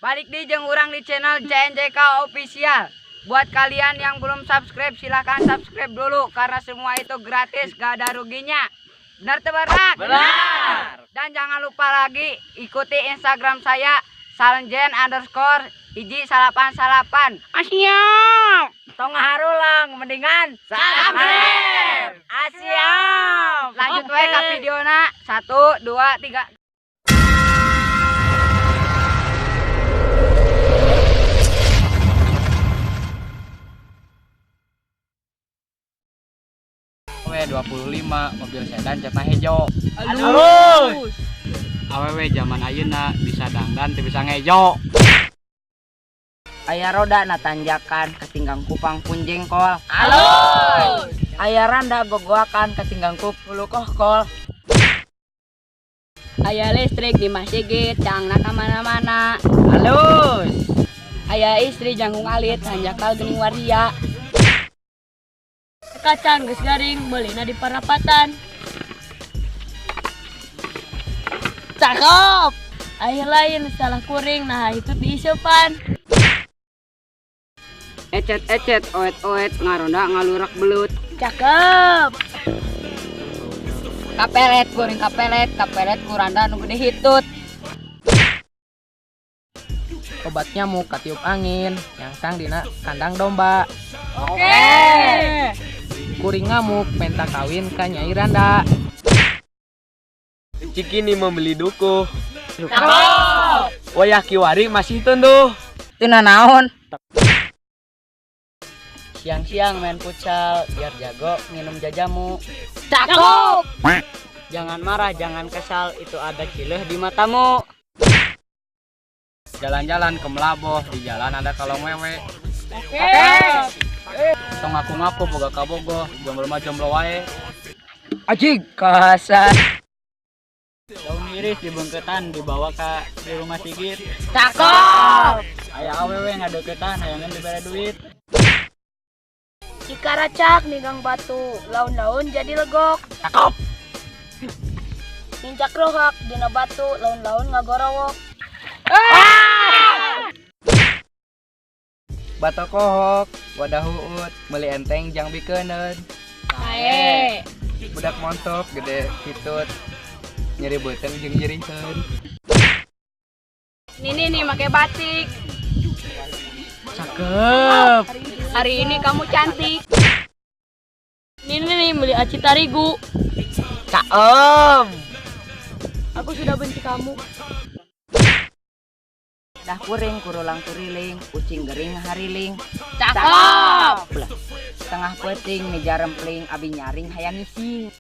Balik deui jeung urang di channel CNJK Official. Buat kalian yang belum subscribe, silahkan subscribe dulu karena semua itu gratis, gak ada ruginya. Benar teu, barudak? Benar. Dan jangan lupa lagi ikuti Instagram saya saljen_1999. Siap. Tong harulang, mendingan Subscribe. Asiap. Lanjut we ka videona. Satu, dua, tiga. W25 mobil sedan catna hejo. Alus. Awewe zaman ayeuna bisa dangdan teu bisa ngejo. Aya roda na tanjakan katinggang ku pangpun jengkol. Alus. Aya randa gogoakan katinggang ku bulu kohkol. Aya listrik di masjid, cangna ka mana-mana. Alus. Aya istri jangkung alit, hanjakal geuning waria. Kacang geus garing beulina di parapatan. Cakep. Air lain salah kuring, nah itu diiseupan. Ecet-ecet, oet-oet, ngaronda ngalurak belut. Cakep. Kapelet, kuring kapelet, kapelet ku randa nu gede hitut. Obat nyamuk katiup angin nyangsang dina kandang domba. Oke. Kuring ngamuk menta kawin ka Nyai Randa. Cikini membeli duku. Cakep. Wayah kiwari masih tunduh. Teu naon? Siang-siang main futsal biar jago minum jajamu. Cakep. Jangan marah, jangan kesal, itu ada cileuh di matamu. Jalan-jalan ke Melaboh, di jalan ada kalong wewe. Oke. Tong ngaku-ngaku boga kabogoh, jomblo mah jomblo wae. Ajig kasar. Daun iris dibengketan dibawa ke di rumah Sigit. Cakep. Aya awewe ngadeukeutan hayangeun dibere duit. Cikaracak ninggang batu, laun-laun jadi legok. Cakep. Nincak rohak dina batu, laun-laun ngagorowok. Batokohok, wadah huut, meuli enteng jang bikeuneun. Sae. Budak montok gede hitut, nyeri beuteung jeung nyeri heun. Nini nih make batik. Cakep. Hari ini kamu cantik. Nini nih beli aci tarigu. Cakep. Aku sudah benci kamu. Dah kuring kurulang kuriling, ucing gering hariling. Cakep. Tengah peuting nih jarempling, abi nyaring hayang ngising.